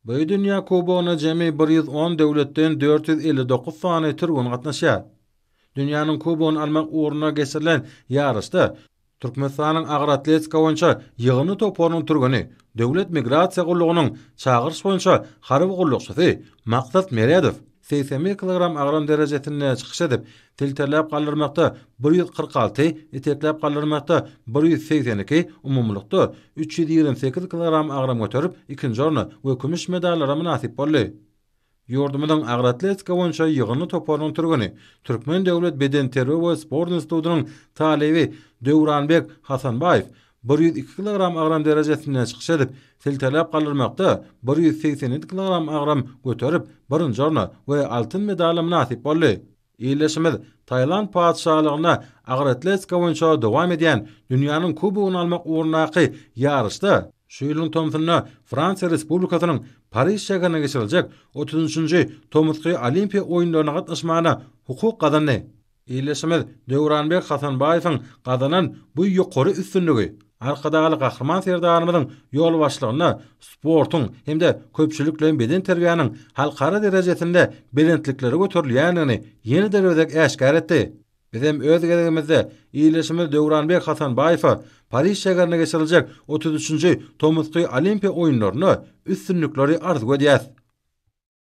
Bu dünýä kubogyna jemi 110 döwletden 459 sany türgen gatnaşýar. Dünýäniň kubogyny almak ugrunda geçirilen ýaryşda Türkmenistanyň agyr atletika boýunça ýygyndy toparynyň türgeni, Döwlet migrasiýa gullugynyň çagyryş boýunça harby gullukçysy Maksat Meredow 81 kilogram agram derejesinde çykyş edip, silterläp galdyrmakda 146, itekläp galdyrmakda 182, umumylykda 328 kilogram agram göterip, ikinji orna we kümüş medallara mynasyp boldy. Ýurdumyzyň agyr atletika boýunça ýygyndy toparynyň türgeni, Türkmen döwlet bedenterbiýe we sport institutynyň talyby Döwranbek Hasanbaýew 102 kilogram agram derejesinde çykyş edip, silterläp galdyrmakda 187 kilogram agram göterip, birinji orna we altyn medala mynasyp boldy. Ildeşimiz Tailand Patyşalygynda agyr atletika boýunça dowam edýän dünýäniň kubogyny almak ugrundaky ýaryşda şu ýylyň tomsunda Fransiýa Respublikasynyň Pariž şäherinde geçiriljek otuz üçünji tomusky Olimpiýa oýunlaryna gatnaşmagyna hukuk gazandy. Ildeşimiz Döwranbeg Hasanbaýewiň gazanan bu ýokary üstünligi Arkadagly Gahryman Serdarymyzyň ýolbaşçylygynda sportuň hem-de köpçülikleýin bedenterbiýäniň halkara derejesinde belentliklere göterilýändigini ýene-de bir gezek äşgär etdi. Bizem öz gezegimizde ildeşimiz Döwranbeg Hasanbaýewe Pariž şäherinde geçiriljek otuz üçünji tomusky Olimpiýa oýunlarynda üstünlikleri arzuw edýäs.